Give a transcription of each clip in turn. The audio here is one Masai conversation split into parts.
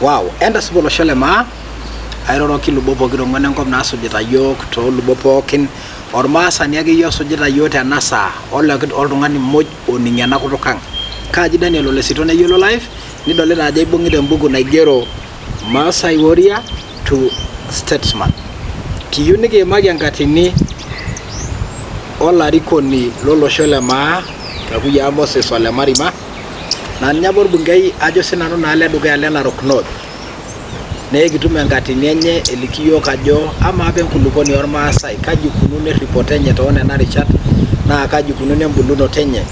Wow, entasupa olosho le maa, airoroki ilubot pokira ong'uan enkop naasujita iyiook toolubot pookin, ormaasani akeyie osujita iyiook tena saa, oltung'ani muj oning ena kutuk ang. Kaaji Daniel Ole Sito neyiolo live, nidolita ajo aibung'ita embuku naigero Maasai Warrior to Statesman. Kiyieu nikiimaki enkatini olarikoni lolosho le maa, Kakuyia Moses Ole Marima, naa ninye apa orbungei ajo sinanu naa ledukuya le Narok North. Naa ekitum enkatini enye eliki iyiook ajo amaa apa enkulupuoni ormaasai kaji ikununo erripoto enye too nena rishat naa kaji ikununo embulunoto enye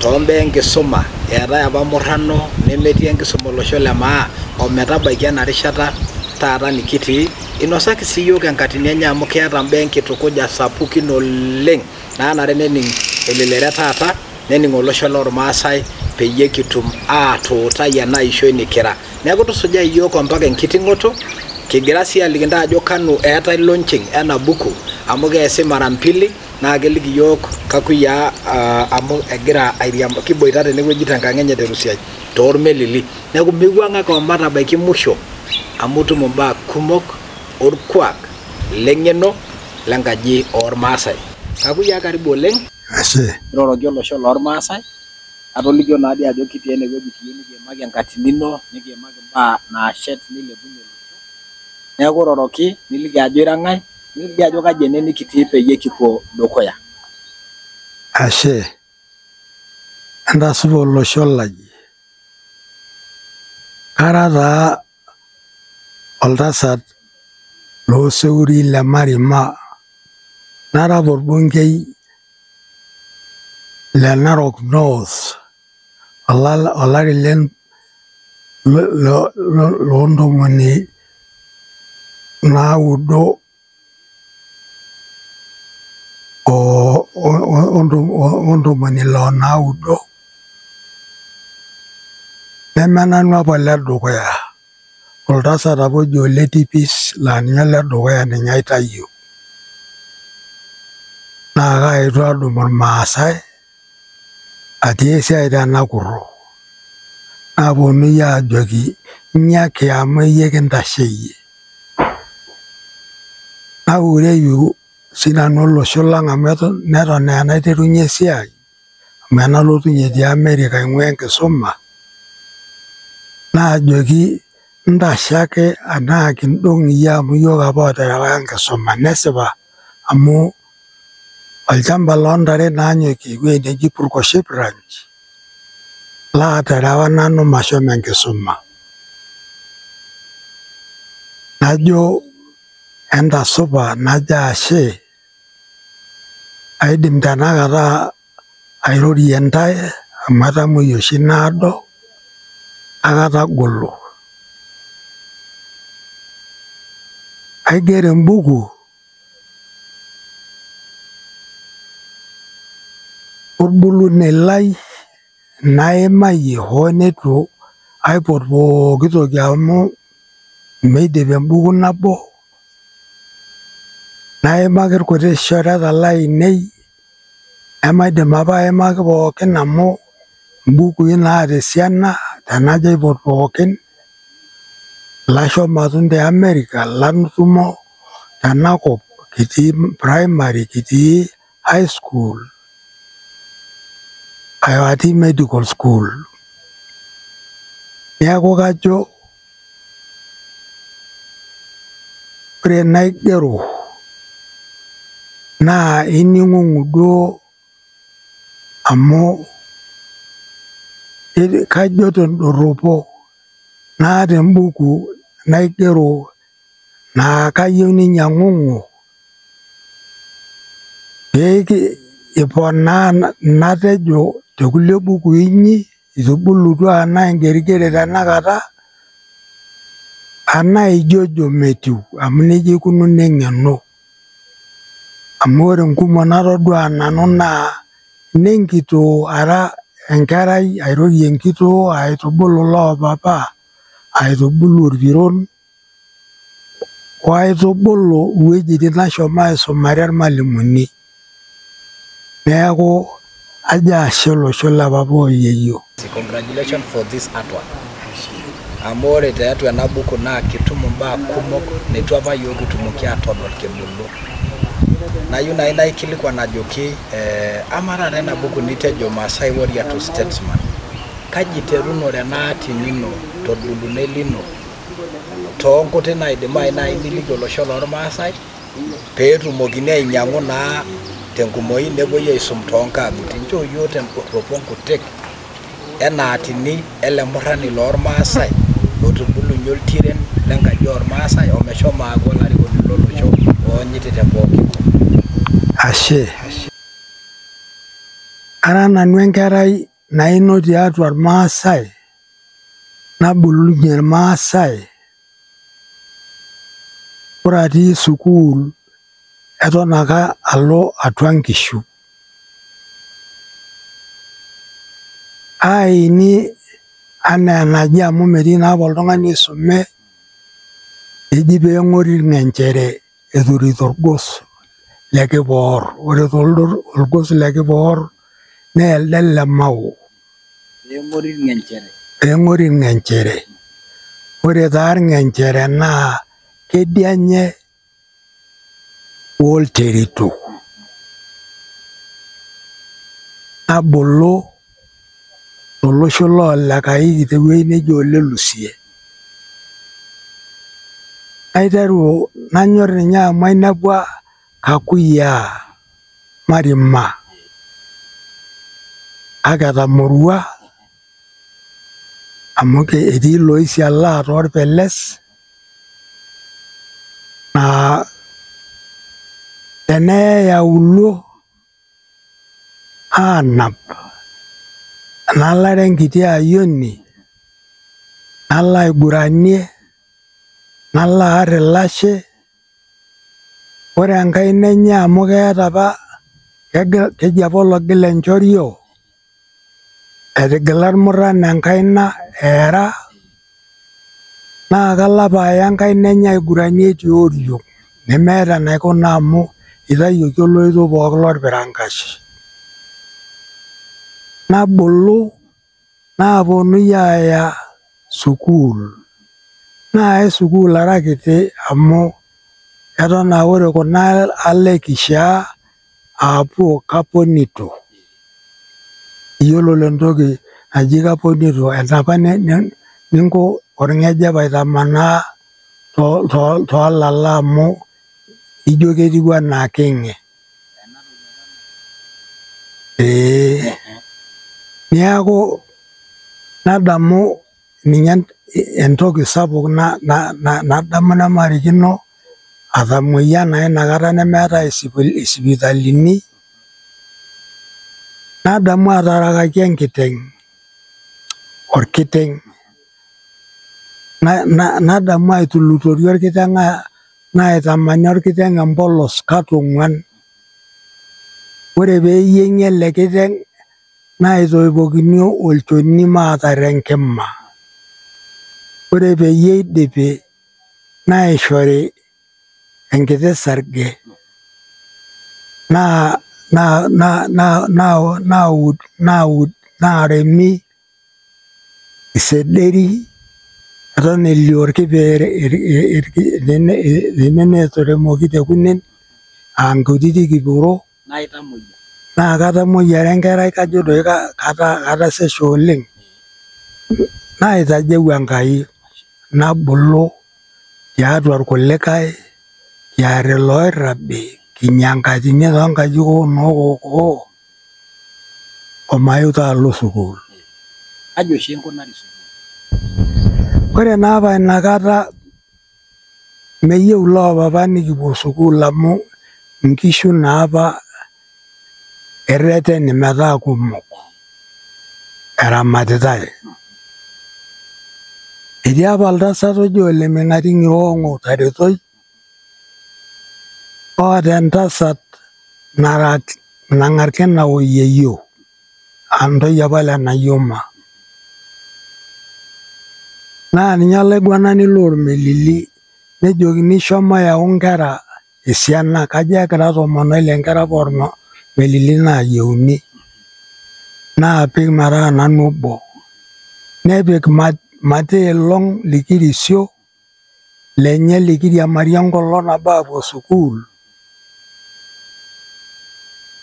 too mbaa enkisuma eetae apa murrano nemetii enkisuma olosho le maa ometabaiki ena rishata taata nikitii. Inosaki sii iyiook enkatini enye amu keeta mbaa enkitukuja sapukin oleng naanare nening elelero e taata nening olosho lormaasai peyie kitum aatuutai ena ishoi nikira. Neeku tusuja iyiook ompaka enkiting'oto, kigira sii aliki intae ajo kanu eetae launching ena buku amu keesi mara mbili naa keliki iyiook Kakuyia amu egira kiboita tenewueji tenkang enye te Rusiaj toormelili. Neeku miwuang ake omatabaiki musho amu itum imbaa kumok orkuak leng'eno lenkaji oormaasai. Kakuyia karibu oleng. Ashe. Iroroki olosho loormaasai. Atolikio naa dii ajo kitii enewueji kiyieu nikiimaki enkatini ino, nikiimaki imbaa naashet nilepunye olosho. Neeku iroroki niliki ajo ira ng'ae, niliki ajo kaji ene nikitii peyie kipuo dukuya. Ashe. Entasupa olosho lai. Kara taa oltasat loo Seuri le Marima, nara apa orbungei le Narok North olari loo 90 o 69. Neme nanu apa oledukuya, oltasat apa oji Ole Tipis laa ninye oledukuya ninye aitayio. Naa kaetuo adumu irmaasai atii esiai tenakuro. Naaponunui aajoki nyiaki amu iyie kintasheyie. Naureyu sinanu olosho lang amu neton aa enaiterunye esiai amu enalotunye te America aing'ua enkisuma naajoki ntashe ake anaa kindong' iyie amu iyiok apa ooterewa enkisuma. Nesipa amu olchamba loontare naanyokie ewueji neji Purkoshep Ranch laaterewa nanu mashomo enkisuma. Najo entasupa najo ashe aidim tenakata airorie ntae amu atamuoyia oshi naado kake atagolo. Aigero embuku orbulunei lai naimayie hoo neitu aipot pooki toki amu meidip embuku nabo. Naimaki irkuti shoreta lainei nemaidim apa aimaki pookin amu imbukui naata esiana tenajo aipot pookin. Lashomo atum te America, latumo tenakop kitii primary, kitii high school, atii medical school. Neeku kajo ore naigero naa ining'ung'u duo amu kajo tendorropo naata embuku naigero naa kayieu ninyang'ung'u pee iponaa natejo tekulie bukui inyi itubulutua anaa ingerigere tenakata anaa ijojo metiu amu nejia ikununo eng'eno. Amu ore nkumok natodua nanu naa inenkitoo ara enkerai airorie enkitoo aitubulu loopapa aitubulu orpiron oaitubulu iwuejitin nashomo aisumare irmalimuni. Neeku ajo ashe olosho le papa oyieyio. Congratulations for this artwork. Amu ore tiatua ena buku naa kitum imbaa kumok neitu apa iyiook kitumoki aatodol kibulu. Nayieu naaji naikilikuan ajoki amaa taata ena buku nitejo Maasai Warrior to Statesman, kaji iterunore ena atini ino tolbulunei lino toonkuti naidimayu naaji niliki olosho lormaasai peetumokini ainyang'u naa tenkumoi nepuoi aisum toonkang'itie. Nchoo iyiook tendorropo nkutik ena atini ele murrani lormaasai otubulunye oltiren lenkaji ormaasai omeshomo aaku olarikoni lolosho oonyiti te pooki kop. Ashe. Ara nanu enkerai naino tiatua irmaasai, nabulunye irmaasai, ore atii sukuul eton ake alo atua nkishu. Aini anaa enaji amu metii naa apa oltung'ani oisume, eji peeng'ori irng'enchere eturito orgos le Kipoor. Ore orgos le Kipoor naa elde le Mau. Peeng'ori irng'enchere. Peeng'ori irng'enchere. Ore taa irng'enchere naa kedianye olterito. Nabulu tolosho loolekaiki tewueji neji Olelusie. Naiteru nanyor ninye amu ainepua kakuyia Marima. Kake etamorua amu etii iloisialaa toorpeles naa teneyai auluo aanap nalo ara enkiti ayioni nalo aiguranie nalo aar ilashe. Ore enkaina enye amu keeta apa keji apa ologil enchorio, etigila irmurran enkaina eera naa kalo apa aya enkaina enye aiguranie tioriong nemeeta enaikuna amu itayioki oloito pooki lorpirankash. Nabulu naaponunui aaya sukuul. Naayai sukuul ara kiti amu eton aa ore kuna ale kishaa aapuo kaponito. Iyiolo entoki naji kaponito enapa ninko orng'ejep aitamanaa toolala amu ijo ketiu anaa king'e. Neeku nadamu ninye entoki sapuk nadamu nemarikino atamuoyia naa inakata nemeetae isipitalini. Nadamu atarakaki enkiteng' orkiteng'. Nadamu aitulutori orkiteng' naitamani orkiteng' empolos kat ong'uan. Ore peeyieng'i ele kiteng' naitoipokini olchoni maatar enkima. Ore peyie eidipi naishori enkiti sarge naaremi isederi eton elio orkiper tene neteremoki tekunen aa nkutitik kiporo. Naa katamuoyia ara enkerai kajo doi katasesha oleng. Naitajeu Enkai nabulu tiatua irkulikae kiar iloirrabi kinya enkatini toonkajijik oo omaeu taa alo sukuul. Kaji oshi inkunari sukuul? Ore naa apa inakata meyieu loopapa nikipuo sukuul amu inkishu naa apa erreteni metaa kumok eramatitae. Etii apa oltasat oji Ole Ming'ati Ng'iroong'o Taretoi oota entasat nang'arkina oyieyio aa ntoyie apa le Nayioma. Naa ninye olaiguanani lormelili nejokini shomo yau nkera esiana kajo ekira 15 nkera apa ormelili naayieuni naapik metaa nanu obo. Nepik matii elong likirisio lenye likiriamari enkolong nabo aapuo sukuul.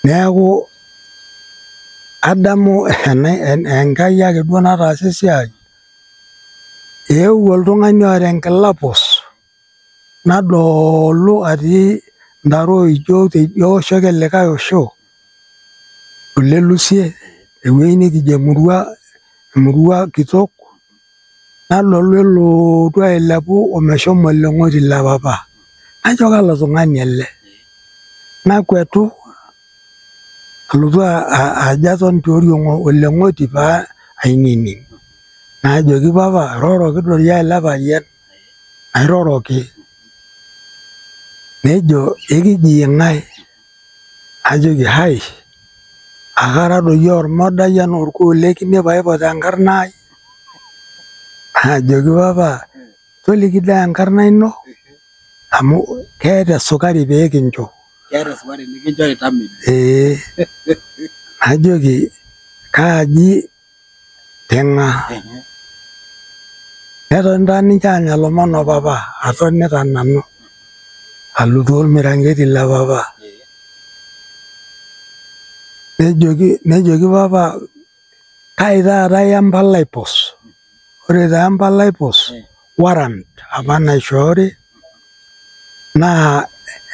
Neeku adamu Enkai ake duo nataasa esiai. Eewuo oltung'ani oota enkila pus nadoolu atii ntare oijo teidia osho ake likae osho olelusie ewueji nikijo emurua kitok nadolu elootu ailepu omeshomo oleng'oti le papa. Najo kalo tung'ani ele? Nakwetu alotu ajo aton tioriong oleng'oti paa ainining. Najoki papa iroroki doi ele payian. Nairoroki. Nejo ekiji ng'ae? Najoki hai akara doi ormodai anaa orkuo lekine paipot enkarna ai. Najoki papa toliki doi enkarna ino amu keeta esukari pee kincho. Keeta esukari nikinchori tamejo. Ee. Najoki kaaji teng'a. Netoni taa ninche aanya ilomon o papa atonita nanu alotu ormiranketi le papa. Nejoki papa kai taata iya empalai pus. Ore taa empalai pus warrant apa naishoori naa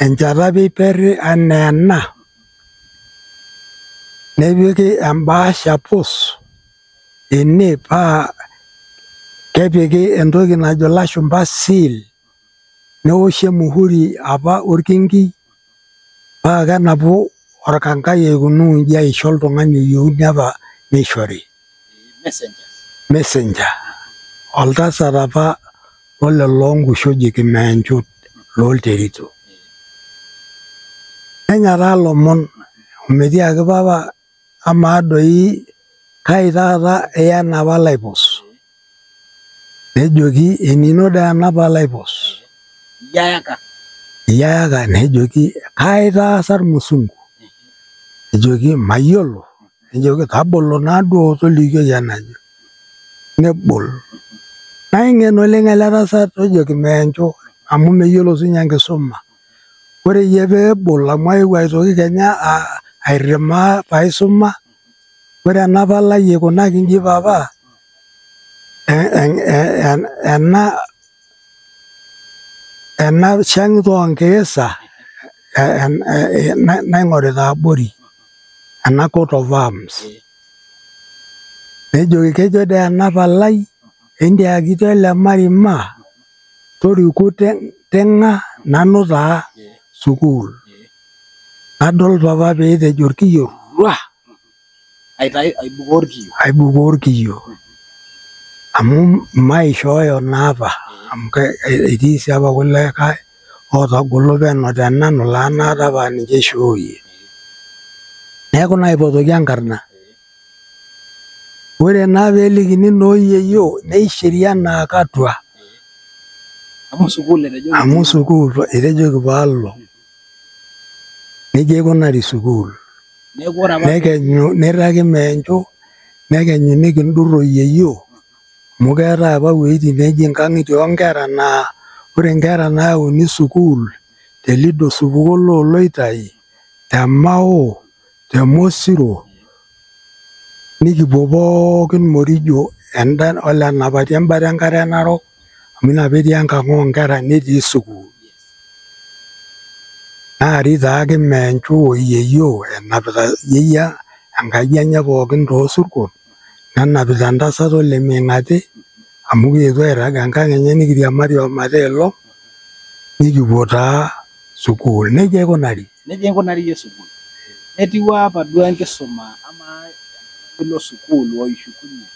enchata apa eiperri anaa ena nepiki embaasha pus ene paa kepiki entoki najo ilashumba seal neoshi emuhuri apa orkingi paa kenapu orkankai aikunuu inji aisho oltung'ani oyieuni apa neishori. Messenger. Oltasat apa lolelo onkushu oji Kimeenchut loolterito. Nenya taa lomon ometiaki papa amaa doi kai taata iya ena palai pus. Nejoki enino doi ena palai pus. Iyie ayaka. Iyie ayaka. Nejoki kai itaasa irmusungu. Nejoki mayiolo. Nejoki tabolo naaduo tolikioi enajo. Nebol. Naing'en oleng ele tasat ojo Kimeenchu amu meyiolo sinye enkisuma. Ore iyie peebol amu aewuo aitoki kenya airimaa paisuma, ore ena palai ikunaki inji papa ena shang'ito oonkiisa naing'orita abori ena coat of arms. Nejoki kejo doi ena palai entiakiti ele marima toriku teng'a nanu taa sukuul. Nadol papa peetejo orkiyo rua. Aibukoo orkiyo. Aibukoo orkiyo. Amu maishooyo naa apa amu etii sii apa kulikae ootagolo peno tenanu laa naata apa ninche eishooyie. Neeku naipotoki enkarna. Ore naa peelikini noo yieyioo neishiri anaa katua. Amu sukuul etejoki. Amu sukuul etejoki paalo. Nejia eikunari sukuul. Nekenyu niraki Meenchu nekenyu nikindur oyieyio amu keetae apa wuejitin neeji inkang'itie oonkera naa ore inkera nayauni sukuul telido osupuko looloitai te Mao te Mosiro nikipuo pookin Morijo enda ole Napati embata enkare narok amu ina apa etii enkang oonkera netii sukuul. Naari taake Meenchu oyieyio enapita yeyio enkaji enye pookin toosurkon nenapita entasat ole Ming'ati amu kiyetuo airrag enkang enye nikiriamari omataa elong nikipuo taa sukuul. Nejia aikunari. Nejia inkunari iyie sukuul. Netiu apa duo enkisuma amaa ilo sukuul oishukunye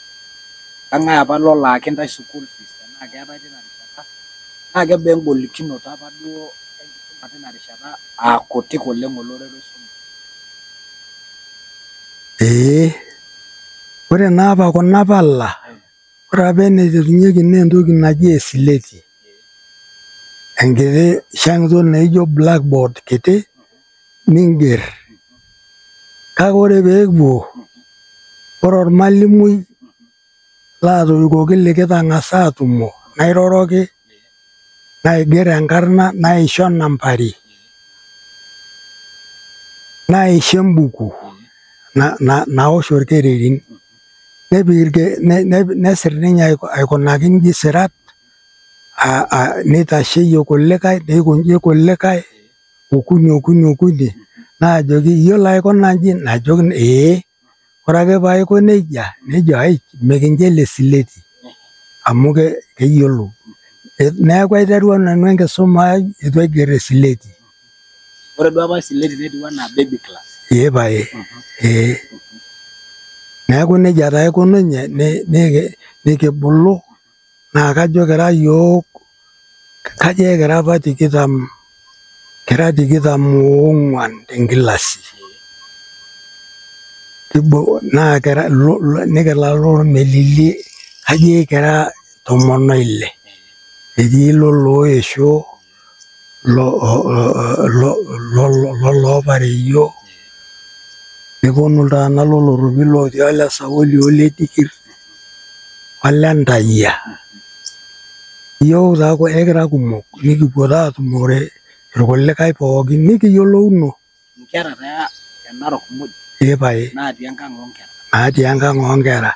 kang'ae apa lolaaki intae school fees tenaa keetae tina rishata naa kebaa engolikinoto apa duo enkisuma tina rishata aa kutik oleng olorere oisuma. Ee, ore naa apa kuna pala ore apa eneiterunyeki naa entoki naji esileti. Enkiti shang'ito naijo blackboard kiti ninger. Kake ore peekipuo ore ormalimui Laatorikoki likitang'asa atumo nairoroki naiger enkarna naisho nambari naisho embuku naosh orkererin nepik nesir ninye aikunaki inji sirat neitasheyie kulikae neikonji kulikae okuni okuni okuni naajoki iyiolo aikuna inji najoki ee ore ake paiko nejia nejo ai mikincho ele sileti amu keyiolo. Neeku aiterua nanu enkisuma ai eitu aiger esileti. Ore duo apa esileti netiu anaa baby class. Ee pae ee. Neeku nejia taa aikununye nikibulu naa kajo kira yiok kajo kira apa tikitam kira 24 tenkilasi. Naa kira nikilalo ormelili kajo kira 16. Etii lolooisho loloopareyio neponu iltung'anak lolotopi lotii ole Saoli ole Dikir ole Ntayia. Iyiok taa ekira kumok nikipuo taa atumore irkulikae pookin nikiyiolouno. Inkera taa e Narok muj Ee pae. Natii enkang oonkera. Natii enkang oonkera.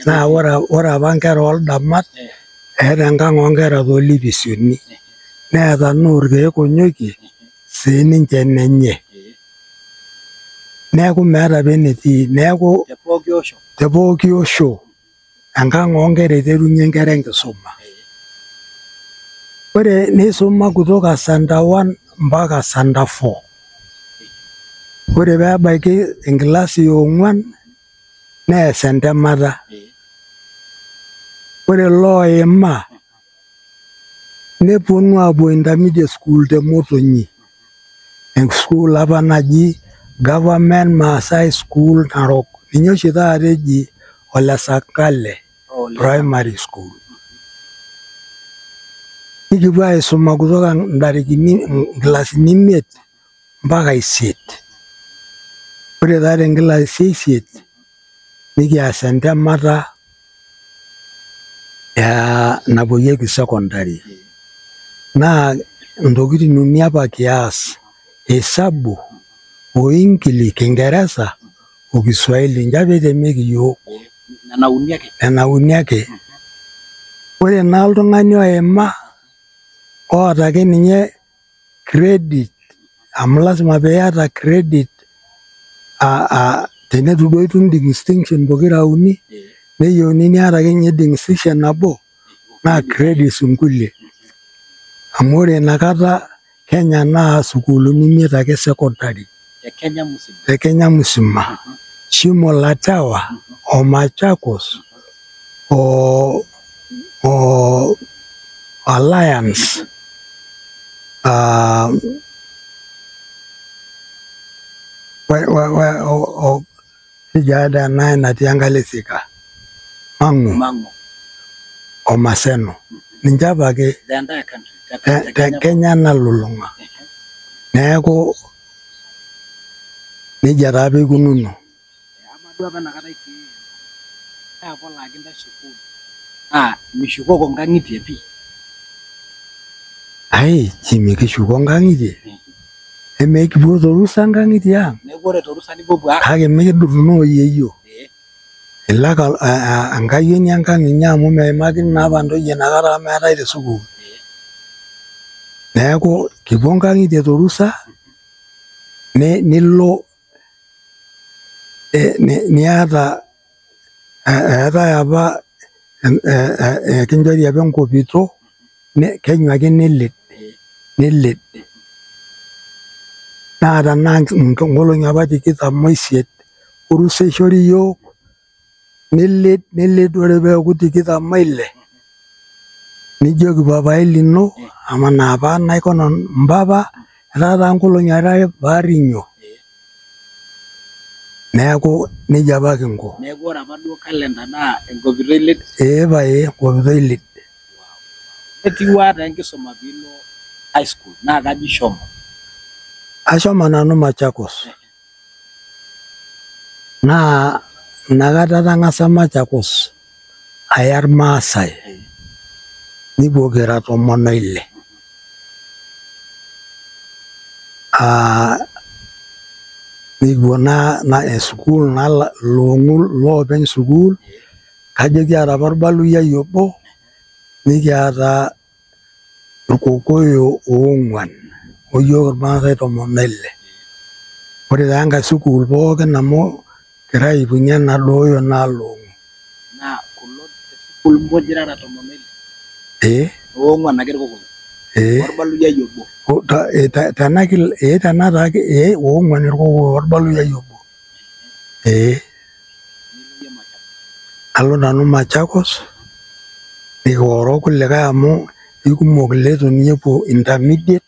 Naa ore apa nkera oldamat eeta enkang oonkera toolipisioni. Neeta naa irkeek onyokie siininche enenye. Neeku meeta apa enetii. Neeku te pooki osho. Te pooki osho enkang oonkera eiterunye nkera enkisuma. Ore neisuma kutoka Sanda 1 mpaka Sanda 4. Ore peebaiki enkilasi e 4 nees entemata. Ore looima neponu aapuo intermediate school te Motonyi. School apa naji Government Maasai School Narok. Ninye oshi taata eji Ole Sankale Primary School. Nikipuo aisuma kutoka ntarikini nkilasini 5 mpaka 8. Ore taa tenkilasi e 8 nikias entemata napuoyieki secondary. Naa intokitin uni apa kias: hesabu o Ingili, Kiingereza o Kiswahili. Ninche apa etemieki iyiok. Nena uni ake. Nena uni ake. Ore naa oltung'ani oima oota ake ninye credit amu lasima piata credit teneitu duo itum distinction pokira uni neyieuni niata ake ninye distinction nabo naa credits inkulie. Amu ore inakata Kenya naa sukuulini 5 ake secondary. Te Kenya musima. Te Kenya musima. Shimo la Tewa o Machakos o Alliance ena enatii enkalo e Thika Mang'u o Maseno. Ninche apake te Kenya nalulung'a. Neeku nejia taa apa ikununo. Amaa duo apa inakata itii apa olaaki intae sukuul naa mishukoko nkang'itie pii? Ai mikishuko nkang'itie. Emekipuo torusa nkang'itie ang'. Neeku ore torusa nipuopuo ang'. Kake mikidur naa oyieyio. Ilo ake enkayioni enkang' inyi amu meimakini naa apa ntoyie inakata amu meetae te sukuul. Neeku kipuo nkang'itie torusa nilo niata eetae apa kinchori apa enkopito kenyu ake nilid nilid. Naa tenaa nkolong'i apa 28 orusa eishori iyiok nilid nilid ore peeku 26 nijoki papai lino ama naapa naikuna mpapa etaa taa nkolong'i are paarinyo. Neeku nejia apa kinko. Neeku ore apa duo kalenda naa enkopito ilid. Ee pae enkopito ilid. Etiu taa enkisuma piilo high school naa kaji ishomo? Ashomo nanu Machakos. Naa inakata etang'asa Machakos aya Irmaasai nipuo kira 16. Nikipuo naa esukuul naa loong'u loopeny sukuul kajo kiata apa orbaluyai obo nikiata irkokoyo 4 oyiok Irmaasai 16. Ore taa enkae sukuul pookin amu kira ip uni enadooyo naa loong'u. Naa kulo te sukuul muj irara 16. 4 ake irkokoyo. Orbaluyai obo. Tena taake 4 irkokoyo orbaluyai obo. Alo nanu Machakos nikioro kulikae amu ikumok ileitu ninye epuo intermediate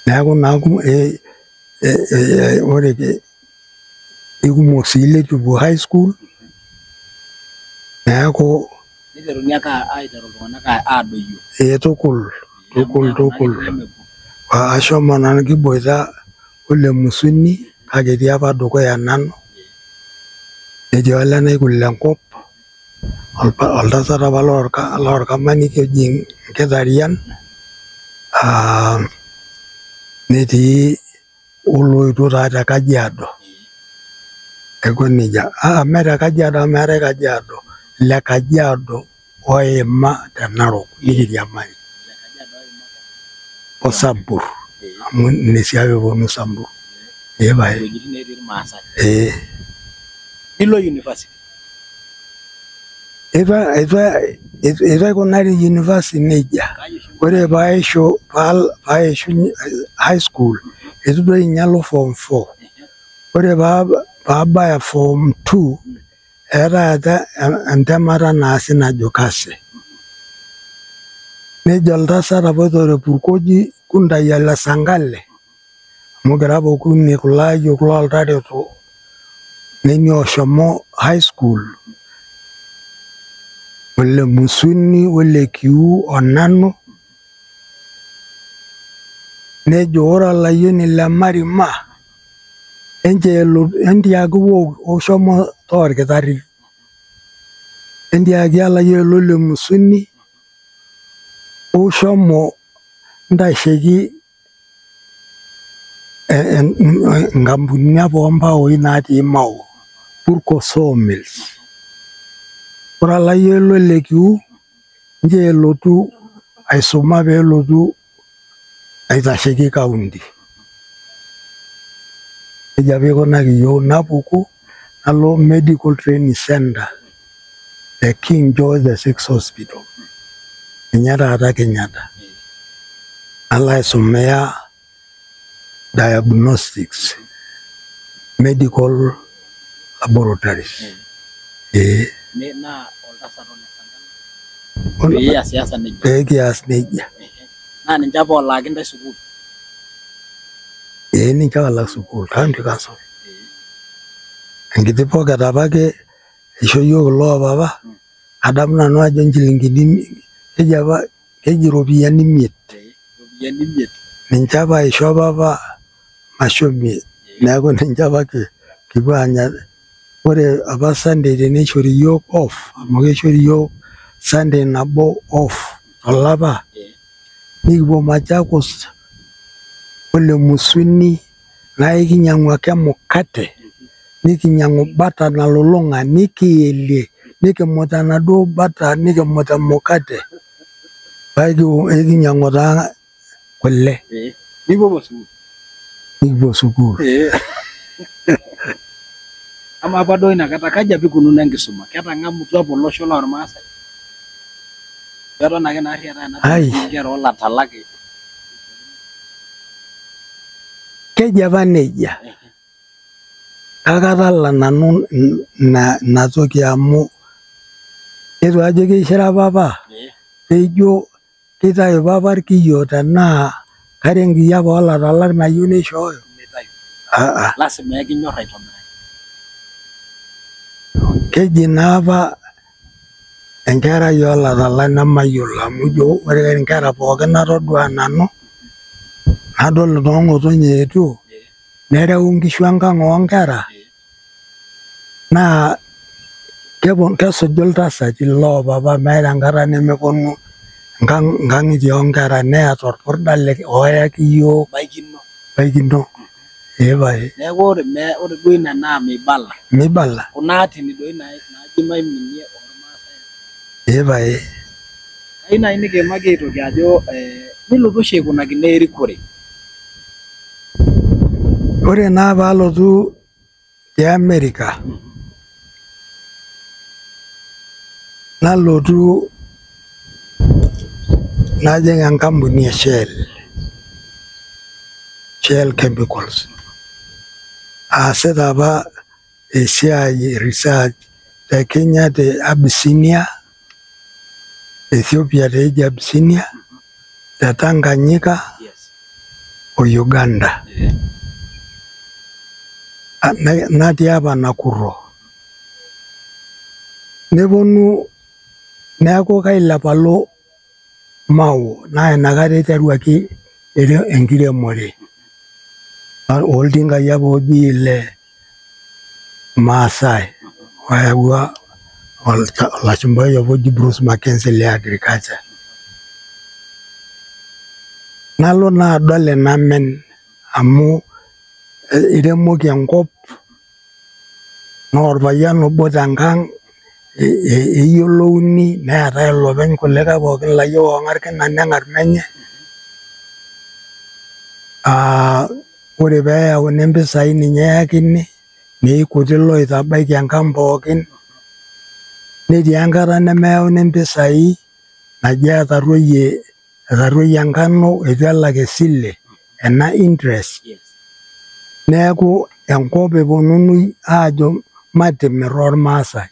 neeku naa ore ikumok sii ileitu epuo high school neeku niteruni ake aiteru iltung'anak aadoyio. Tukul tukul ashomo nanu kiboita ole Musuni kake etii apa dukuya nanu netii ole Naikul enkop oltasat apa lorkamaniki oji Nkitarian netii oloito taa te Kajiado aiko nejia. Mee te Kajiado amu meetae Kajiado le Kajiado oima te Narok nikiriamari o Sambur amu ine sii apa eponu Sambur. Wuejitin netii Irmaasai. Nilo university. Eitu aikunari university nejia. Ore paishu high school eitu duo ninye alo form 4. Ore paabaya form 2 eetae entemata naasi najo KASE. Nejo oltasat apa oitore Purkoji Kundai ole Sangale amu kira apa okuni kulo ayiok looltareto neni oshomo high school ole Musuni ole Kiu onanu nejo ore olayioni le Marima entiaki oshomo toorkitarri entiaki olayioni ole Musuni oshomo ntasheki nkampunini apa oombaoi natii Mau Purko Sawmills. Ore olayioni ole Kiu nche elotu aisuma peelotu aitasheki kaunti. Nejia apa ikunaki iyiok napuku nalo Medical Training Center te King George the Sixth Hospital ninye taata Kenyatta. Nalo aisumea diagnostics medical laboratories. Naa oltasat ole Sangale. Pee ias nejia. Pee kias nejia. Naa ninche apa olaaki intae sukuul. Ninche olak sukuul county council. Enkiti pocket apake isho yiok iloopapa adamu nanu ajo nchilingini keji apa keji iropiyiani 5. Iropiyiani 5. Ninche apa isho papa mashomie neeku ninche apa kipuo aanya. Ore apa Sunday teneishori yiok off amu keishori yiok Sunday nabo off tolapa nikipuo Machakos ole Musuni naa ekinyang'u ake emukate nikinyang'u bata nalulung'a nikielie nikimut enaduo bata nikimut emukate paa ekinyang'u taa kule. Nipuopuo sukuul. Nikipuo sukuul. Amaa apa duo inakata kaji apa ikununo enkisuma? Ketang'amutua apa olosho lormaasai? Eton ake naarri eetae ena toki nkera oolatalak. Keji apa nejia. Kake atala nanu ina toki amu eitu ajo keishira papa peijo keitayu papa irkiyo tenaa kara enkiyia apa oolatalak nayieu neishooyo. Mitayu. Lasima ekinyor aitobiraki. Keji naa apa enkerai oolatalak nemayiolo amu ijo ore inkera pookin natodua nanu nadol noong'otonye eetuo nereu inkishu enkang oonkera naa Kesuju iltasati loopapa meeta enkata nemeponu nkang'itie oonkera neeta orpurda oyaki iyiook baikino. Ee pae. Neeku ore duo ina naa meibala. Meibala. Kuna atini doi naaji maiminie ormaasai. Ee pae. Kayieu naaji nikiimaki aitoki ajo nilotu oshi aikunakino erikore. Ore naa paalotu te Amerika nalotu najing enkampuni e Shell, Shell Chemicals. Aasita apa esiai research te Kenya te Abyssinia, Ethiopia te Abyssinia, te Tanganyika o Uganda. Natii apa Nakuro. Neponu neeku kailep alo Mau naa inakata eiteruaki enkiremore oltinkai apa oji ile Maasai oyawua olashumbai apa oji Bruce Mackenzie le agriculture. Nalo naa adol ina men amu iremoki enkop naa orpayian obo tenkang eyiolouni neetae ilopeny kulikae pookin layiok oong'ar kina neng'ar menye. Ore peeyauni impisai ninye eyakini neikuti loitabaiki enkang pookin. Netii enkata nemeyauni impisai naji etaruoyie enkano eitu elak esile ena interest. Neeku enkop eponunui aajo matimir ormaasai.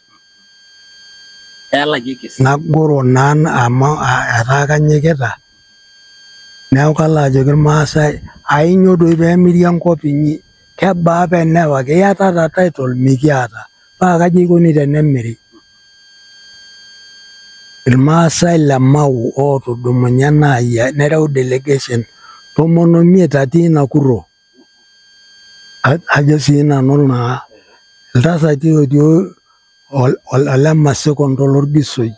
Nagoro naa amu etaa kanyikita. Neeku kalo ajoki irmaasai ainyio doi peemiri enkop inyi kebaa apa enewaki iyatata title mikiata paa kaji eikoni tenemiri. Irmaasai le Mau ootudumunye naai nereu delegation 15 atii Nakuro. Ajo sii nanu naa iltasati otii ole Masikondo lorgisoi.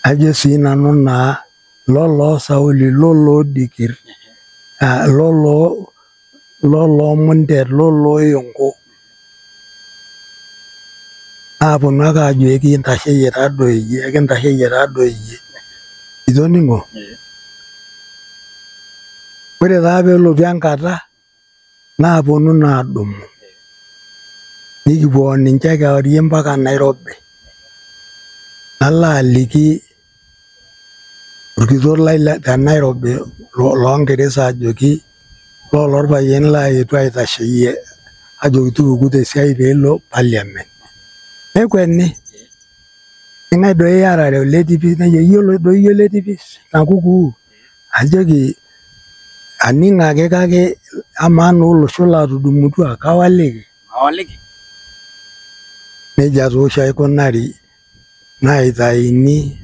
Ajo sii nanu naa loloo Sauli loloo Dikir loloo Mundet loloo Yonko. Naaponu ake aajo ekintasheyie taadoi iyie, ekintasheyie taadoi iyie. Itoning'o? Ore taa peelotu enkata naaponu naa adumu. Nikipuo ninche kewarie mpaka Nairobi. Nalo aliki orkitok lai te Nairobi loongeresa ajoki lolo orpayiani laetuo aitasheyie ajoki tupuku tesiai peelo parliament. Nekweni. Ing'ae doi iarare ole tipis nejo iyiolo doi iyie ole tipis nakukuu. Ajoki aning ake kake amaa naa olosho laatudumutua kawaliki. Awaliki. Nejia taa oshi aikunari naitayuni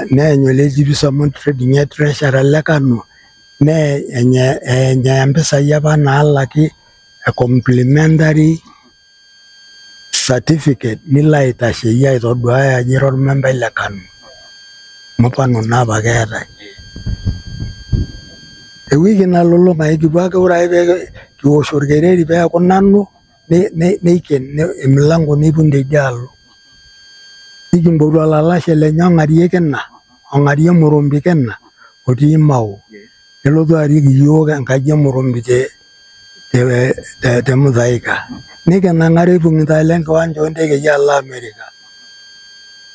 neeny ole tipis amu ninye treasurer le KANU neenya impisai apa naalaki e complimentary certificate nilo aitasheyie aitoduaya ajo ira ormembai le KANU. Mfano naa apa keetae. Ewiki nalulung'a ekipuo ake ore ake pee kiwosh orkereri peeku nanu neiken emilango neipung teidialo. Nikimpotu olalashe lenye ong'arie kina, ong'arie Murumbi kina otii Mau. Nelotu arik iyiook enkaji e Murumbi te Muthaika. Nikinang'are ipung'ita alo enkiwanja oontekei alo Amerika.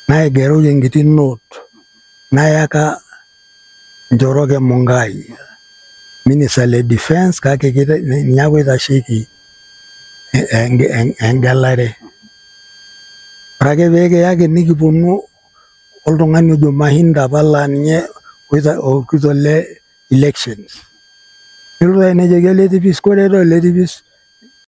Naigeroki enkiti note nayaka Njoroge Mungai, minister le defense kake ninye apa oitasheki engelare. Ore ake pee kiyaki nikiponu oltung'ani ojo Mahinda apa laa ninye orkitok le elections. Nelotu ake nejoki ole tipis, kore taa ole tipis